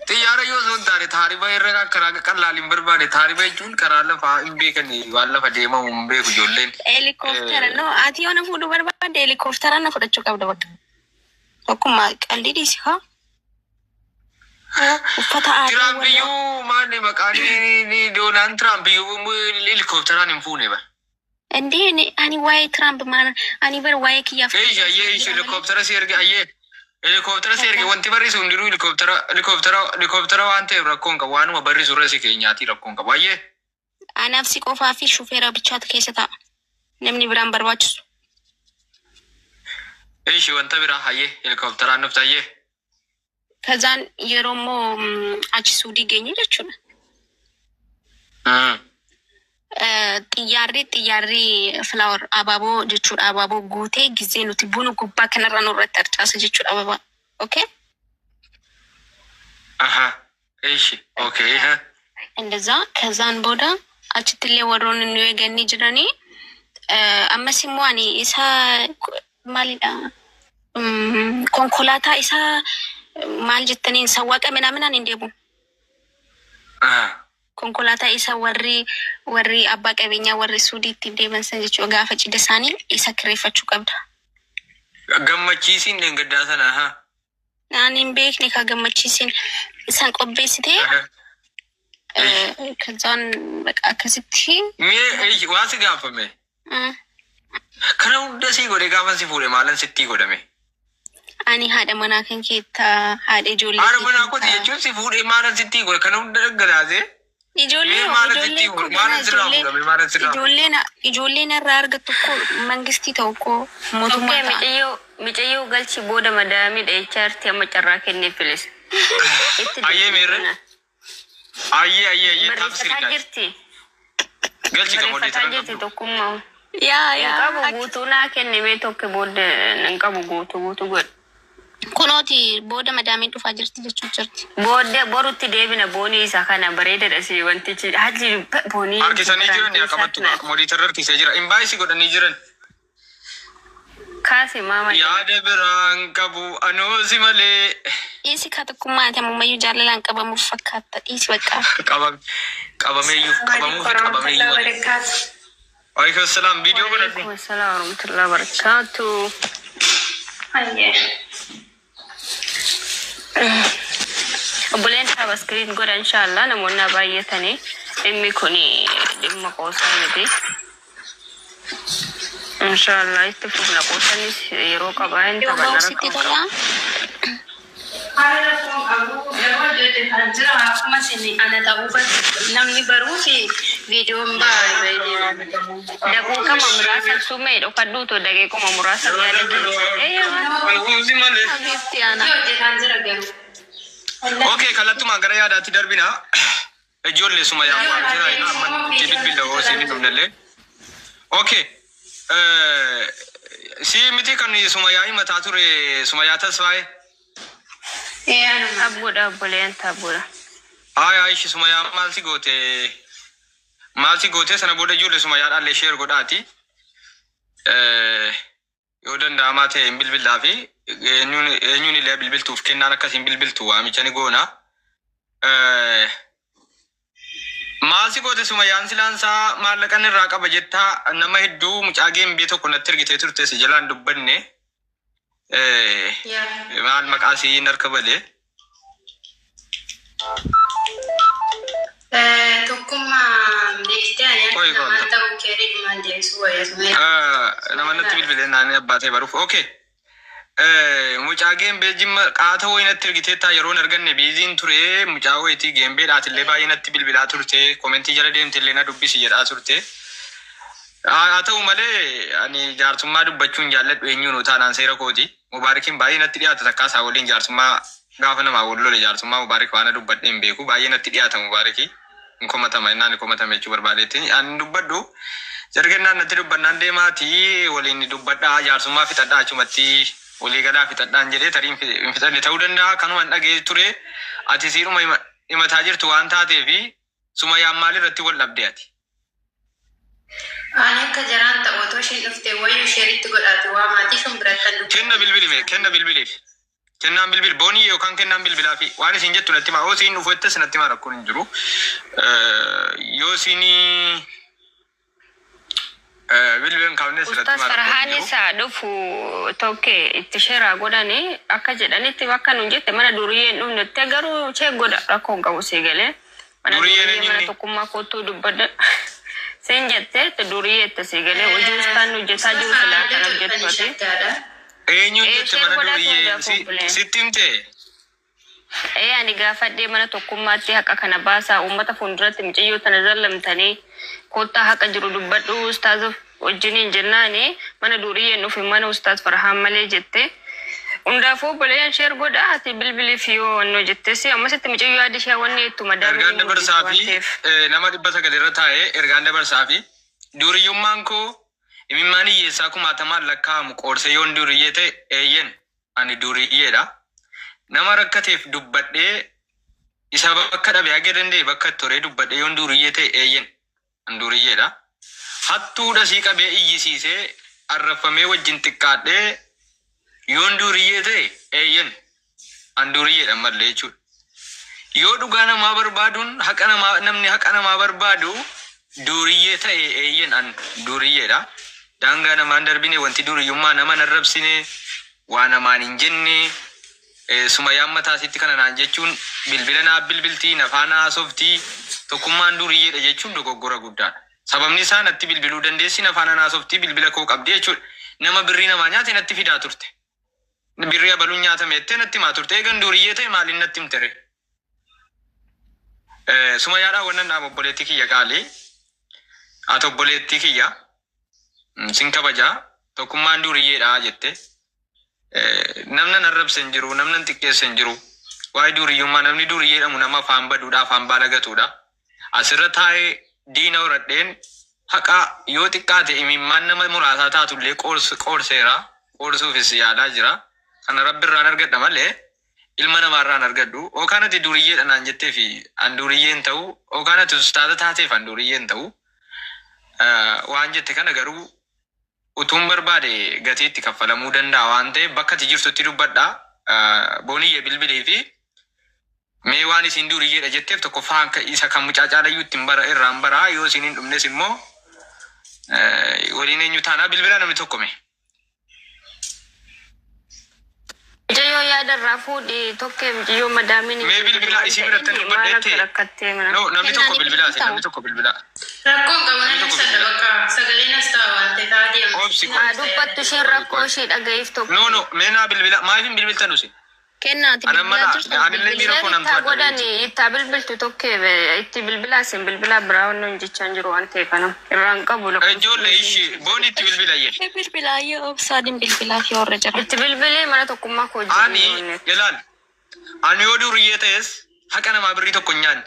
Xiyyaara yoo osoo hin taane taariba irra karaa qallaal hin barbaade. Taariba jechuun karaa lafaa hin beekan, waan lafa deemamu hin beeku ijoolleen. Helikooftara no, ati yoo na fuudhuu barbaadde helikooftara na fudhachuu qabda bakka. Tokkummaa qal'ii dhiisi haa. Uffata aadaa Tiraamp warra iyyuu maali maqaan Doonaald Tiraamp iyyuu helikoophteraan hin fuune bara. Indee ani waa'ee Tiraamp maal, ani bar waa'ee kiyyaaf Eesh ayyee ish jira malee. Helikooftera si erge, ayyee helikooftera si erge. Wanti barrisu hundinuu helikooftera helikooftera helikooftera waan ta'eef rakkoon qabu, waanuma barrisu irra si keenyaatii rakkoon qabu, ayyee. Anaaf si qofaa fi shufeera bichaatu keessa taa'a. Namni biraan barbaachisu. Eesh, wanta biraa, ayyee, helikoophteraan dhufte, ayyee. Kazaan yeroo immoo achi Suudii geenyu jechuudha. Xiyyaarri flower abaaboo jechuudha, abaaboo guutee gizee nuti bunu gubbaa kanarra nurratti harcaasa jechuudha ababaa. Okay? Aha, eesh, okay ha. እንደዛ ከዛን booda achittillee warroonni nu eeganii jiranii, ammas immoo ani isa maalidha, konkolaataa isa maal jettaniin sawwaaqa minaaminaan hin deemu. Konkolaataa isa warri abbaa qabeenyaa warri Suudii ittiin deeman san jechuudha, gaafa cidha isaanii isa kireeffachuu qabda. Gammachiisiin dheengaddaa sana, aha. Ani hin beekne ka gammachiisin isaan qopheessitee ከዛን በቃ akkasitti. Mee eesh, waan si gaafame kana hunda sii godhe, gaafa si fuudhe maalan sittii godhame? Ani haadha manaa kan keetta, haadha ijoollee Haadha manaa keetiin kooti ta'a. Jechuun si fuudhee maalan sittii godhe kana hunda dhangalaasee? Ijoollee Mee maalan ijoollee sittii koo godhe, ganaa maalan sirraa ijoollee fuudhame, maalan sirraa ijoolleen ijoolleen irraa argattu koo mangistii ta'u koo mootummaa Okkee ta'a. Micayyoo galchi booda madaamii dha'ichaarti amma carraa kennee filis. Itti Ayyee deebiin meerre? kana. Ayyee ayyee ayyee taabsir Barreeffataa gaali. jirti. Galchi ka Barreeffataa moderator jirti qabdu. tokkummaa. Yaa Hin yaa qabu guutuu naa kenne, mee tokko booda hin qabu, guutuu guutuu godhe. Kunooti booda madaamiin dhufaa jirti jechuu jirti. Booddee borutti deebina boonii isa kana bareedadha si wantichi haji boonii Harkisanii jiran yaa qabattu, moderator harkisee jira. Imbaayisi godhanii jiran. Kaase maama jedha. Yaada biraan qabu anoo si malee. Dhiisi ka tokkummaa, ati ammayyuu jaalalaan qabamuuf fakkaata, dhiisi bakka. Qabameeyyuu Assalamu alaikum qabamuufi warahmatullahi qabameeyyuu malee. wabarakatuh. Waalaikum salaam, viidiyoo godhadhu. Waalaikum salaam warahmatullahi wabarakatuh. Hayyee. Obboleen taabaskiriin godha inshallah, namoonni baay'atanii dhimmi kun dhimma qoosaa miti. Inshallah itti fufna, qoosanis yeroo qaba hin Yoo taphanna ba'u sitti rakkoo tola. qabu. Haala rakkoon qabu yeroo hojjetan jira, akkuma isin ana ta'uu namni baruu fi viidiyoon baay'ee deema. Daqiiqama muraasa sumee dhokadhuutu daqiiquma muraasa yaada keessa. Eeyyama. Anoo si malee. Habiibti ana. Hojii hojjetaan jira garuu. Okay, kallattumaan gara yaadaatti darbina. Ijoollee suma yaa waan jira ina amma itti bilbila hoo siin hin dhufnellee. Okay. Si miti kan Sumayyaa himataa ture, Sumayyaa Tasfaayee? Ee, anuma. Abbuudha obboleen taabbuudha. Haaya, ishi Sumayyaa maal si goote? Maal si goote? Sana booda ijoollee Sumayyaadhaallee share godhaati. Yoo danda'amaa ta'e hin bilbilaa fi eenyuun eenyuun illee bilbiltuuf kennaan akkasiin bilbiltu waamicha ni goona. Maal si goote Sumayyaan? Silaansaa maallaqan irraa qaba jettaa, nama hedduu mucaa geembee tokko natti ergitee turte, si jalaan dubbanne. Yaa. Maal maqaa siin harka bade. Tokkummaa beektee ani akka Qoy namaa qoy. ta'uu keerii dhumaan deebisuu wayya sumee. Nama natti bilbilee naannoo abbaa ta'e baruuf. Okay. Mucaa geembee Jimma qaata wayii natti ergiteettaa, yeroon arganne biiziin ture, mucaa wayitii geembeedhaatillee baay'ee natti bilbilaa turte, komentii jala deemtellee na dubbisi jedhaa turte. Haa ta'u malee ani jaarsummaa dubbachuun jaalladhu, eenyuun taanaan seera kooti. Mubaarikiin baay'ee natti dhiyaata, takkaa isaa waliin jaarsummaa gaafa namaa wal lole jaarsummaa Mubaarik faana dubbadhee hin beeku, baay'ee natti dhiyaata Mubaariki. Hin komatama innaan hin komatame jechuu barbaadeetti. Ani dubbadhu jargennaan natti dubbannaan deemaati waliin dubbadhaa, jaarsummaa fixadhaa, achumatti waliigalaa fixadhaan jedhee, tarii hin fixanne ta'uu danda'a. Kanumaan dhagee ture, ati siiruma himataa jirtu waan taateefi Sumayyaan maal irratti wal dhabde ati? Ani akka jaraan ta'u otoo isheen dhuftee wayyuu sheeritti godhaati waa maatii isheen biratti Kenna bilbili mee, kenna bilbiliif. Kennaan bilbil boonii yookaan kennaan bilbilaa fi waan isin jettu natti himaa. Yoo isin dhufu jettes natti himaa rakkoon hin jiru. Yoo isin bilbila hin kaafnes natti Ustaas himaa rakkoon hin Farhaanis jiru. haa dhufu tokke itti sheeraa godhanii akka jedhanitti bakka nun jette mana duriyyee hin dhufnetti garuu chee godha rakkoo hin qabu sii galee. Mana Duriyyeen duriyyee mana eenyunni? tokkummaa kootuu dubbadha. Seen jette itti duriyyee itti sii galee hojii ustaan hojjetaa Ustaas jiru silaa Farhaan kan hojjetu hojjettu ati. shakkaadha. Eenyuun Ee jette shee mana godhatu duriyyee hundaaf si obboleen. sitti himte? Ee ani gaafadhee mana tokkummaatti haqa kana baasaa uummata fuulduratti mucayyoo tana zallamtanii kottaa haqa jiru dubbadhu ustaaza wajjiniin jennaani mana duriyyeen dhufe mana ustaaz Farhaan malee jette. Hundaafuu obboleeyyan sheer godha ati bilbiliif yoo wannoo jettes ammasitti mucayyoo yaadi ishee wanni jettu madaamii Ergaan hin dabarsaa hojjetu waan fi ta'eef. nama 900 irra taa'ee ergaan dabarsaa fi duriyyummaan koo imimmaan hiyyeessaa kumaatamaan lakkaa'amu qoorsee yoon duriyyee ta'e eeyyen ani duriyyeedha. Nama rakkateef dubbadhee isa bakka dhabe haga danda'e bakka itti horee dubbadhee yoon duriyyee ta'e eeyyen ani duriyyeedha. Hattuudha sii qabee iyyisiisee arrafamee wajjin xiqqaadhee yoon duriyyee ta'e eeyyen ani duriyyeedha mallee jechuudha. Yoo dhugaa namaa barbaaduun haqa namaa namni haqa namaa barbaadu duriyyee ta'e eeyyen an duriyyeedha. Daangaa namaan darbine wanti duriyyummaa nama narrabsine waa namaan hin jenne sumayyaan mataa isiitti kana naan jechuun bilbila naa bilbiltii nafaa naa haasoftii tokkummaan duriyyeedha jechuun dogoggora guddaadha. Sababni isaa natti bilbiluu dandeessi nafaa na haasoftii bilbila koo qabdi jechuudha. Nama birrii namaa nyaate natti fidaa turte. Birrii abaluun nyaatame jettee natti himaa turte. Eegan duriyyee ta'e maaliin natti himtere? Sumayyaadhaan wannan dhaam obboleettii kiyya qaalii. Ati obboleettii kiyya sin kabajaa tokkummaan duriyyeedha jette. Namna arrabse hin jiru, namna xiqqeesse hin jiru. Waa'ee duriyyummaa namni duriyyee jedhamu nama afaan baduudha, afaan baalagatuudha. Asirra taa'ee diina horadheen haqa yoo xiqqaate imimmaan nama muraasaa taatullee qoorseera. Qoorsuufis yaalaa jira. Kana rabbi irraan argadha malee ilma namaarraan argadhu. Yookaan ati duriyyeedha naan jettee fi an duriyyeen ta'u, yookaan ati ustaaza taateef an duriyyeen ta'u. Waan jette kana garuu utuun barbaade gatii itti kaffalamuu danda'a waan ta'eef bakka ati jirtutti dubbadha. Booniyye bilbilii fi mee waan isin duriyyeedha jetteef tokkoffaa akka isa kan mucaa caalayyuu ittiin bara irraan baraa yoo isin hin dhumnes immoo waliin eenyu taanaa bilbilaa namni tokko mee. Mucayyoo yaada irraa fuudhi tokkee mucayyoo madaamiin hin Mee jirtu bilbilaa waan isii biratti ta'eef dubbadha maal akka jettee? rakkattee mana. No, namni Kennaan tokko bilbilaa bilbiltaa? namni tokko bilbilaa. Rakkoon qabu Namni nan tokko ibsadha bilbilaa. bakka sagaleen as ta'a waan ta'eef haa deemu. Obsi Haa qoy. dubbattu isheen rakkoo ishee dhaga'iif No, tokko. no, mee naa bilbilaa maaliif hin bilbiltan usi? Kennaati Anan bilbilaa mana jirtu anillee miira bilbilaa. koo Isheen nan ittaa to'adha godhani beekti. ittaa bilbiltu tokkee itti bilbilaa isin bilbilaa biraa wannoon jechaan jiru waan ta'eef kana irraan qabu lakkoofsa Ijoollee isheen ishii booni itti bilbila jee. Bilbilaa yoo obsaadin bilbilaa fi warra jira. itti bilbilee mana tokkummaa koo jiru Ani yoonnetti. ilaal ani yoo duriyyee ta'es haqa namaa birrii tokko hin nyaanne.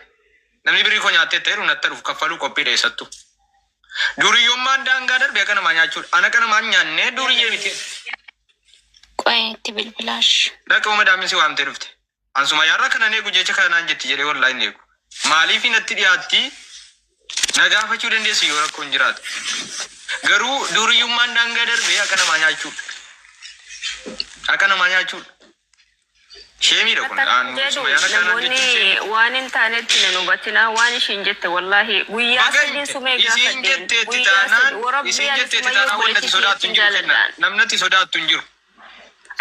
Namni birrii koo nyaattee ta'e natti dhufu kaffaluu qophii dheessattu. Duriyyummaan daangaa darbe haqa namaa nyaachuudha. Ani haqa namaa hin nyaanne duriyyee miti. Qo'ee itti bilbilaash. Dhaqoo madaamin si waamtee dhufte. Ansuma yaarra kanan eegu jecha kanaan jetti jedhee wallaahi hin eegu. Maaliif natti dhiyaatti na gaafachuu dandeessu yoo rakkoon jiraatu. Garuu duriyyummaan daangaa darbe haqa namaa nyaachuudha. Haqa namaa nyaachuudha. Sheemiidha kun. Akka An jedhu suma yaara kanaan namoonni jechuun sheemiidha. waan hin taanetti nan hubatinaa waan ishiin jette wallaahi guyyaa Baga sadiin himte. sumee Isiin gaafadheen jetteetti guyyaa sadi taanaan warabbii isiin ani jetteetti sumayyoo taanaan wanni ati obboleettii sodaattu kiyyaatti hin jiru kenna. jaaladhaan. Namni ati sodaattu hin jiru.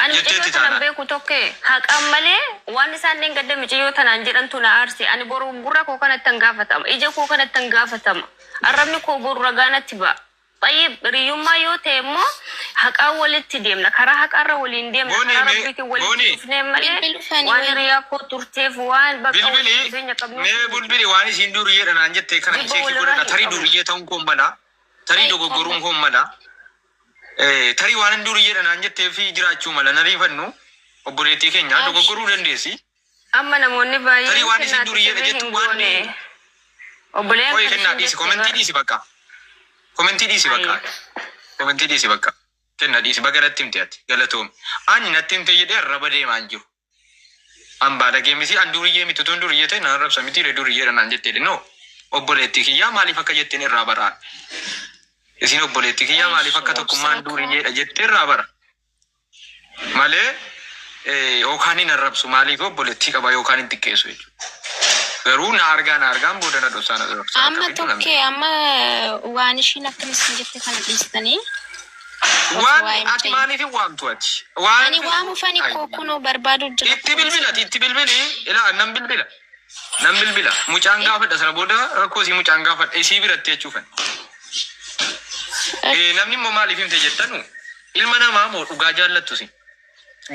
Ani Jetteetti mucayyoo tanan taanaan. beeku tokkee haqaan malee waan isaan dheengadda mucayyoo tanaan jedhantu na aarse ani boru gurra koo kanatti hin gaafatama ija koo kanatti hin gaafatama arrabni koo boru ragaa natti ba'a. Baay'ee hiriyyummaa yoo ta'e immoo haqaan walitti deemna karaa haqaarra waliin deemna Booni karaa mee rabbiitiin walitti booni dhufnee malee Bilbilu fani waan wayi. hiriyaa koo turteef waan bakka walitti bilbili dhufeenya qabnuuf mee miti. bilbili waan isiin duriyyeedha naan jettee kana Jibba cheekii walirraa godhadha. hin Tarii qabnu. duriyyee ta'uun koo mala. Tarii Qo'ee dogoggoruun koo mala. Tarii waan hin duriyyeedha naan jettee fi jiraachuu mala. Nariifannu obboleettii keenya dogoggoruu dandeessi. Amma namoonni Tarii baay'een waan isiin kennaatti duriyyeedha sirrii jettu hin waan goone. Obboleen qo'ee kan kennaa ishiin dhiisi. jette Komentii bara. dhiisi bakka. Komentii dhiisi bakka. Ayi. Komentii dhiisi bakka. Kenna dhiisi baga natti himte ati galatoome. Ani natti himte jedhee arraba deemaa hin jiru. An baalagee miti an duriyyee miti utuun duriyyee ta'e naan rabsa miti duriyyeedha naan jettee no. Obboleettii kiyyaa maaliif akka jetteen irraa baraa? Isin obboleettii kiyyaa maaliif akka Eeshi tokkummaan obsaa koo. duriyyeedha jettee irraa bara? Malee Yookaan hin arrabsu maaliif obboleettii qaba yookaan hin xiqqeessu jechuudha. Garuu na argaa na argaan booda na dhoksaa na dhoksaa Amma akka fidu nan tokkee amma waan ishiin akkamisin jette kana dhiistanii osoo Waan waa'ee ati mucayyoo. maaliif hin waamtu ati? Waan Ani waamufani koo kunoo barbaadu jira Itti bilbilati itti bilbili ilaa nan bilbila. Nan bilbila. Mucaan gaafadha sana booda rakkoo isii mucaan gaafadha isii biratti jechuufan. Namni immoo maaliif himte jettanu ilma namaa moo dhugaa jaallattu isin?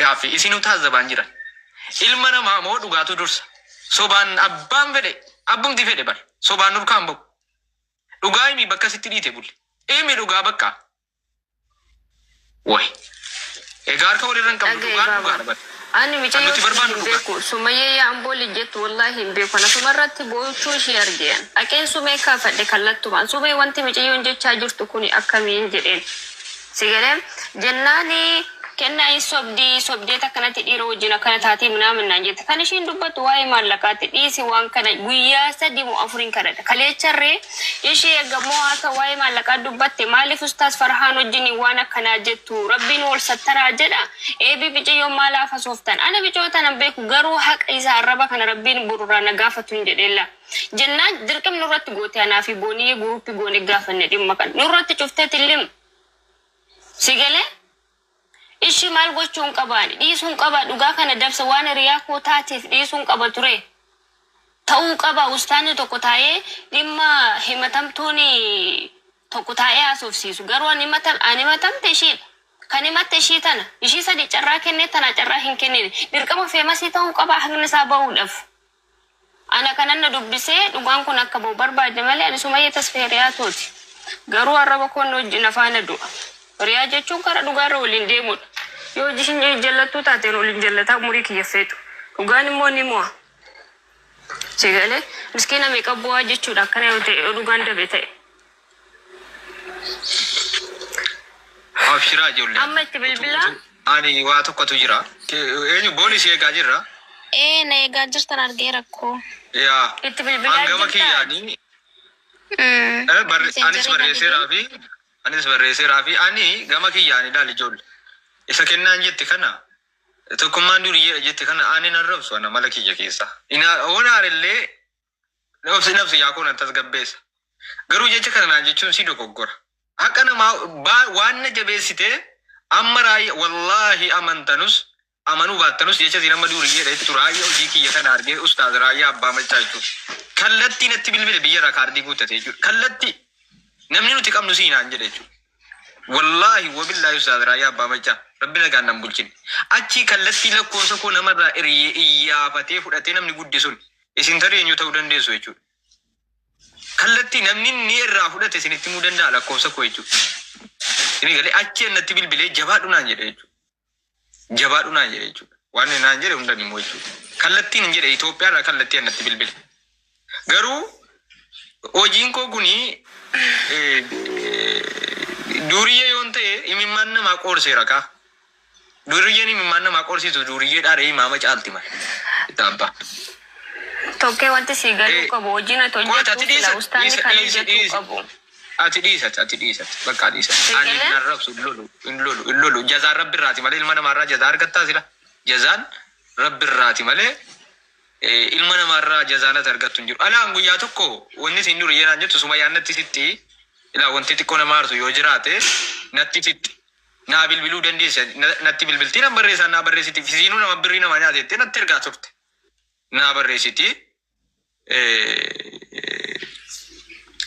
Gaaffii isinuu taazzabaan jiran. Ilma namaa moo dhugaatu dursa? Sobaan abbaan fedhe abbumti fedhe bar sobaan nurkaan bahu. Dhugaa himi bakka sitti dhiite bulli. Himi dhugaa bakka. Wayi. Egaa harka walirra hin qabnu Dhagaye dhugaan baaba. dhugaadha bar. Ani Kan mucayyoo nuti sana barbaannu hin dhugaa. beeku. Sumayyee yaa ambooli jettu wallaahi hin beeku. Ana sumarratti boochuu ishee argeen. Dhaqeen sumee kaafadhe kallattumaan. Sumee wanti mucayyoon jechaa jirtu kuni akkamiin jedheen. Si galee jennaani kennaa hin sobdii sobdeet akkanatti dhiira wajjin akkana taatee minaamin naan jette. Kan ishiin dubbattu waa'ee maallaqaatti dhiisi waan kana guyyaa 3 moo 4 kadhadha. Kaleecharree ishee eeggamoo akka waa'ee maallaqaa dubbatte maaliif ustaas Farhaan wajjin waan akkanaa jettu rabbiin wal sattaraa jedha. Eebii biciyyoon maal hafasooftan. Ana bicoo tanan beeku garuu haqa isaa arraba kana rabbiin borurraa na gaafatu hin jedheella. Jennaan dirqim nurratti goote anaa fi booniyyee guruppii goone gaafanne dhimma kana. Nurratti cufteetillee si galee Ishi maal gochuun qaba ani? Dhiisuun qaba dhugaa kana dabsa waan hiriyaa koo taateef dhiisuun qaba ture. Ta'uu qaba ustaanni tokko taa'ee dhimma himatamtuun tokko taa'ee haasofsiisu. Garuu ani himatam ani himatamte ishiidha. Kan himatte ishii tana. Ishii sadi carraa kennee tanaa carraa hin kennine. Dirqama feemasii ta'uu qaba haqni isaa bahuudhaaf. Ana kanan na dubbisee dhugaan kun akka bahu barbaade malee ani Sumayyee Tasfee hiriyaa tooti. Garuu arraba koon wajjin afaana du'a. Hiriyaa jechuun kara dhugaarra waliin deemudha. Yoo hojii ishiin jallattuu taateen waliin jallataa umurii kiyya feetu. Dhugaan immoo ni mo'a. Si galee miskiina meeqa bu'aa jechuudha akkana yoo ta'e yoo dhugaan dabe ta'e. Abshiraa ijoollee. Amma itti bilbilaa. Ani waa tokkotu jira. Eenyu boonis eegaa jirra. Ee na eegaa jirtan argee rakkoo. Yaa. Itti bilbilaa Hangama jirtaa? kiyyaanii anis Messengerii na barreesseeraa didee. fi anis barreesseeraa fi ani gama kiyyaan ilaali ijoollee. Isa kennaan jette kana tokkummaan duriyyeedha jette kana ani nan rabsu ana mala kiyya keessa. Ina honaarellee nafsi nafsi yaa koo nan tasgabbeessa. Garuu jecha kana naan jechuun si dogoggora. Haqa namaa waan na jabeessite amma raayyaa wallaahi amantanus amanuu baattanus jecha isin amma duuriyyeedha jettu raayyaa hojii kiyya kana argee ustaaz raayyaa abbaa machaa jechuudha. Kallattii natti bilbile biyyarraa kaardii guuttate jechuudha. Kallattii namni nuti qabnu sii naan jedhe jechuudha. Wallaahi wabillaahi ustaaz raayyaa abbaa machaa rabbi nagaan nan bulchine. Achii kallattii lakkoofsa koo namarraa iyyaafatee fudhatee namni guddisuun isin tarii eenyu ta'uu dandeessu jechuudha. Kallattii namni inni irraa fudhate isinitti himuu danda'a lakkoofsa koo jechuudha. Inni galee achi natti bilbilee jabaadhu naan jedhe jechuudha. Jabaadhu naan jedhe jechuudha. Waan inni naan jedhe hundan immoo jechuudha. Kallattiin hin jedhe Itoophiyaa irraa kallattii natti bilbile. Garuu hojiin koo kuni duuriyyee yoon ta'e imimmaan namaa qoorseera kaa. Duuriyyeen imimmaan namaa qoorsiisu duuriyyee dhaaree imaama caalti malee. Itti abbaa. Tokkee wanti sii galuu qabu hojiin ati Qo'ata hojjettu ati sila dhiisa ustaanni dhiisa kan dhiisi hojjetuu dhiisi. qabu. Ati dhiisati ati dhiisati bakka dhiisati. Si Ani galee? hin arrabsu hin lolu hin lolu hin lolu jazaan rabbi irraati malee ilma namaarraa jazaa argattaa sila. Jazaan rabbi irraati malee ilma namaarraa jazaan ati argattu hin jiru. Alaan guyyaa tokko wanni isin duri yeraan jettu sumayyaan natti sitti ilaa wanti xiqqoo nama aarsu yoo jiraate natti sitti. Naa bilbiluu dandeessa natti bilbiltii nan barreessaa naa barreessiti fisiinuu nama birrii nama nyaatettee natti ergaa turte. Naa barreessiti.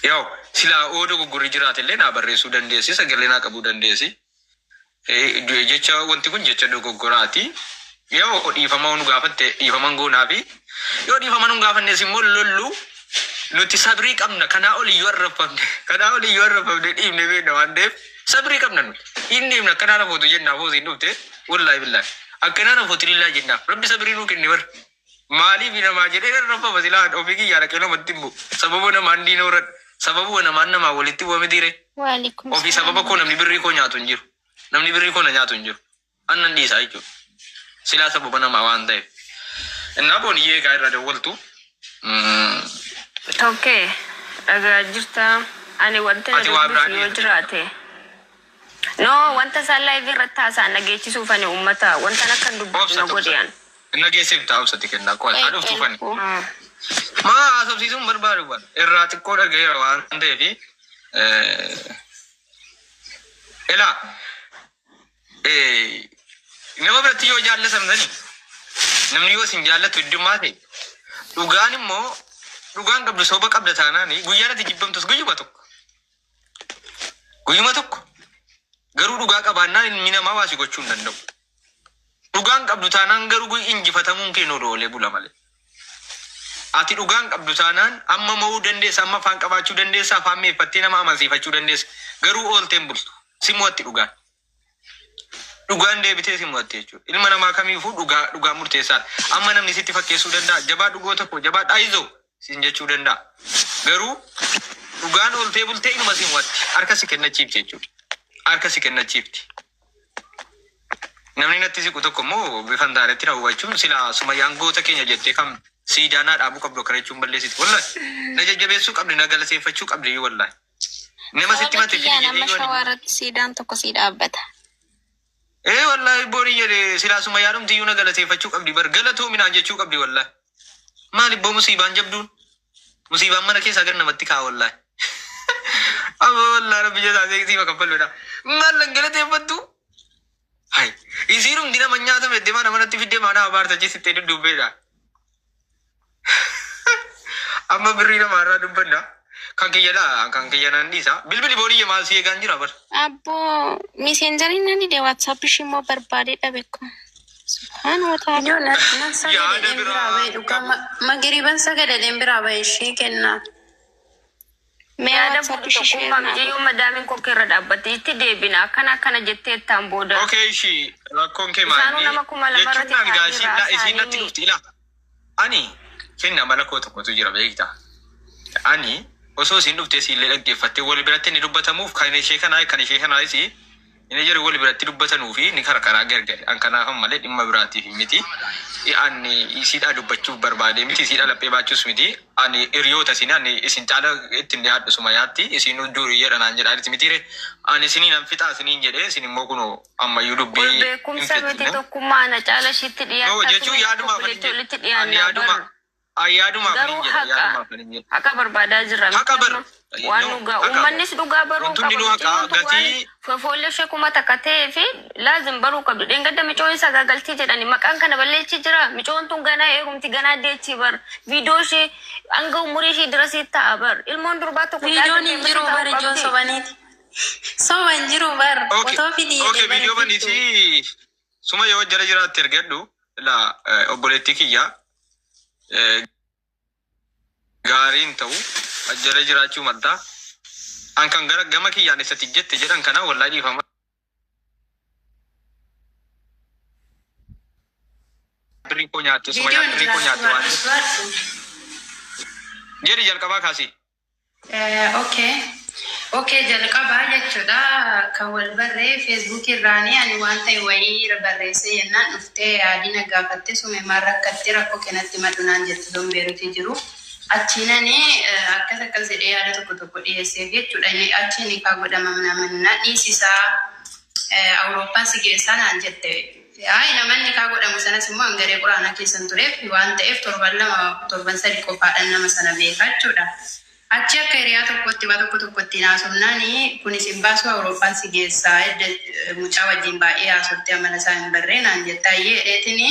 Yaw silaa oo dogoggorri jiraate illee naa barreessuu dandeessi sagalee naa qabuu dandeessi. Jecha wanti kun jecha dogoggoraati. Yoo dhiifama nu gaafatte dhiifama goonaa fi yoo dhiifama nu gaafannes immoo lollu nuti sabrii qabna kanaa ol iyyuu arrabfamne kanaa ol iyyuu arrabfamne dhiifne beekna waan ta'eef sabrii qabna nuti. Hin dhiifne akkanaa rafootu jennaaf hoo siin dhufte wallaahi billaahi akkanaa rafootu lillaa jennaaf rabbi sabrii nuu kenne bar. Maaliif namaa jedhee arrabfama silaa ofii kiyyaa dhaqee namatti hin bu'u. Sababa namaan diina horadha. Sababa namaan namaa walitti bu'a mitiire. Waalaikum Ofii sababa koo namni birrii koo nyaatu hin jiru. Namni birrii koo na nyaatu hin jiru. Annan dhiisaa jechuudha. Silaa sababa namaa waan ta'eef. Innaa booniyyee egaa irraa dawwaltu. Tokkee dhagaa jirta. Ani wanti na Ati waa biraa dubbisu yoo dhiisi. jiraate. No, wanta isaan live irratti haasa'an dhageechisuuf ani uummata wanta akka hin dubbatu Obsa na godhe obsa. an. Nageessifta obsati kennaa qo'ata. Qoy Dhuftu qoy fani. lubbuu. Maa haasofsiisuun barbaadu bara. Irraa xiqqoo dhagaheera waan ta'eef. Ilaa nama biratti yoo jaallatamtani, namni yoo isin jaallatu heddummaa ta'e, dhugaan immoo dhugaan qabdu soba qabda taanaan guyyaan ati jibbamtus guyyuma tokko. Guyyuma tokko. Garuu dhugaa qabaannaan ilmi namaa waa si gochuu hin danda'u. Dhugaan qabdu taanaan garuu injifatamuun kee nu oolee bula malee. Ati dhugaan qabdu taanaan amma mo'uu dandeessa, amma afaan qabaachuu dandeessa, afaan meeffattee nama amansiifachuu dandeessa. Garuu oolteen bultu. Si mo'atti dhugaan. Dhugaan deebitee si mo'atti jechuudha. Ilma namaa kamiifuu dhugaa dhugaa murteessaadha. Amma namni sitti fakkeessuu danda'a. Jabaa dhugoo tokko jabaa dhaayizoo siin jechuu danda'a. Garuu dhugaan ooltee bultee inuma si mo'atti. Harka si kennachiifti jechuudha. Harka si kennachiifti. Namni natti siqu tokko immoo bifa hin taanetti na hubachuun sila Sumayyaan goota keenya jettee kan siidaa naa dhaabuu qabdu akkana jechuun balleessiti. Wallahi na jajjabeessuu qabdi, na galateeffachuu qabdi wallahi. Nama sitti Sababa mate fidi kiyyaan jedhee amma yoo shawaa ani irratti siidaan tokko sii dhaabbata. Ee wallahi borii jedhe silaa Sumayyaa iyyuu na galateeffachuu qabdi bar, galatoominaan jechuu qabdi wallahi. Maal ibboo musiibaan jabduun? Musiibaan mana keessaa gara namatti kaa wallahi. Amma wallahi rabbi jedhaa seeksii bakka bal'oodha. Maal lan galateeffattu? Hai, isiin hundi nama nyaatame itti mana manatti fiddee mana abaarta achi dudduubbeedha. Amma birrii namaarraa dubbanna. Kan kiyya kan kiyya nan dhiisa. Bilbili booliyya maal si eegaan jira bar. Abboo, Messengeriin nan dide, WhatsApp ishii immoo barbaadee dhabe ko. Subhaan wa ta'ala. Ijoo nan Yaada sagalee biraa biraa bahe dhugaa qabu. Magiriban sagalee biraa bahe ishee kenna. Mee Yaada WhatsApp fuudhu ishii tokkummaa share naa mucayyoo godhi. madaamiin kokkee irra dhaabbatte itti deebina akkana akkana jettee ittaan booda. Okay, ishii rakkoon kee Isaanuu maalni nama 2000 jechuun irratti naan taa'anii gaasii irraa isiin natti haasa'anii dhufti ilaa. Ani kenna mala koo tokkotu jira beektaa. Ani osoo isiin dhuftee siillee dhaggeeffattee wal biratti inni dubbatamuuf kan ishee kanaas inni jiru wal biratti dubbatanuu fi ni karaa karaa gargari. An kanaaf malee dhimma biraatiif miti. Ani isiidhaa dubbachuuf barbaade miti, isiidhaa laphee baachuus miti. Ani hiriyoota isin ani isin caala ittiin dhiyaadhu Sumayyaatti, isin durii jedha naan jedhaa jirti mitiire. Ani isiniin an fixaa isiniin jedhee, isin immoo kunoo ammayyuu Ol dubbii hin beekumsa miti fixne. Tokkummaa na caala ishiitti No dhiyaattaa jechuun Sumayyaa yaadumaaf ani obboleetti jedhe. walitti Ani dhiyaannaa yaaduma bar. ani yaadumaaf Garuu nin jedhe haqa yaadumaaf nin jedhe. haqa barbaadaa jirra miti Haqa bar amma waan no dhugaa haqa uummannis dhugaa baruu wanti qaba. hundinuu haqa Mucayyoon tun waan gatii fofoollee ishee 1000 ta'ee fi laazim baruu qabdu. Dheengadda micoon sagaagaltii jedhani maqaan kana balleechi jira. Micoon tun ganaa heerumti, ganaa deechi bar. Viidiyoo ishee hanga umurii ishee dirasii ta'a bar. Ilmoon durbaa tokko Viidiyoon jaalattee hin jiru ta'uu bar ijoo qabdi. sobaniiti. Soba hin jiru bar. Okay Otoo fidii okay jedhee viidiyoo bara fiddu. baniitii suma yoo jala jiraatte ergadhu la obboleettii kiyya gaariin ta'u jala jiraachuu maltaa. An kan gara gama kiyyaan isatti jette jedhan kana wallaahi dhiifama. Birrii koo nyaatte Sumayyaa Viidiyoon birrii koo jiraachuu nyaatte waan baadhu baadhu. jedhi jalqabaa kaasii. Okay. Okay, jalqabaa jechuudha kan wal barree Feesbuuk irraanii. Ani waan ta'e wayii barreessee jennaan dhuftee yaadina gaafatte, sume maal rakkatte, rakkoo kennatti madunaan jette don Beeruutii jiru. Achiinani akkas akkas jedhee yaada tokko tokko dhiyeesseef jechuudha. Inni achiin kaa godhama namannaa dhiisisaa Awurooppaa si geessaa naan jette. Yaa namanni kaa godhamu sanas immoo hangaree quraanaa keessan tureef waan ta'eef torban 2 torban 3 qofaadhaan nama sana beekaa jechuudha. Achi akka hiriyaa tokkotti waa tokko tokkotti haasofnaani, kunis hin baasu, Awurooppaan si geessaa edda mucaa wajjin baay'ee haasoftee amala isaa hin barree naan jetta. Ayyee dheetini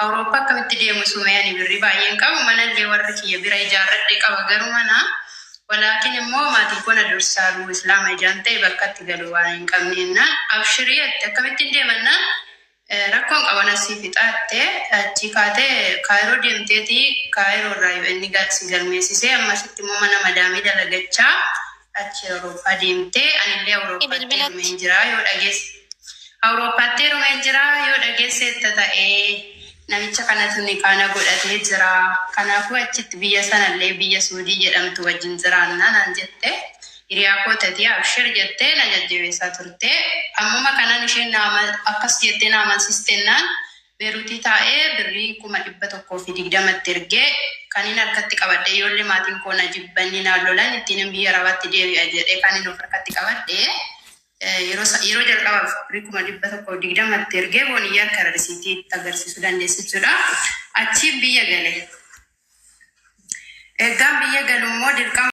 Awurooppaa akkamitti deemu sumee, ani birrii baay'een qabu, manallee warri kiyya bira ijaarradhe qaba garuu mana walaakin immoo maatii koo na dursaaru islaama ijaan ta'e bakka itti galu waan hin qabneennaan, abshirii jette, akkamittiin deemannaan rakkoon qaban asii fixaatte. Achi kaatee Kaayiroo deemteeti, Kaayiroo irraa inni si galmeessisee ammasitti immoo mana madaamii dalagachaa achi Awurooppaa deemtee, anillee Awurooppaatti Bilbilatti. heerumeen jira yoo dhageesse. Awurooppaatti heerumeen jira yoo dhageesseetta ta'ee, namicha kanatu ni kaana godhatee jira. Kanaafuu achitti biyya sanallee biyya Suudii jedhamtu wajjin jiraannaa naan jette. Hiriyaa koo tatii abshir jettee na jajjabeessaa turte. Ammuma kanaan isheen akkas jettee na amansiistennaan Beeruutii taa'ee birrii 120,000tti ergee kan inni harkatti qabadhe, ijoollee maatiin koo na jibbanii naan lolan ittiin biyya Arabaatti deebi'a jedhee kan inni of harkatti qabadhe. Yeroo yeroo jalqabaaf birrii 120,000tti ergee booniyyaa harka risiitii itti agarsiisuu dandeessu jechuudha. Achi biyya gale. Eeggaan biyya galu immoo dirqama.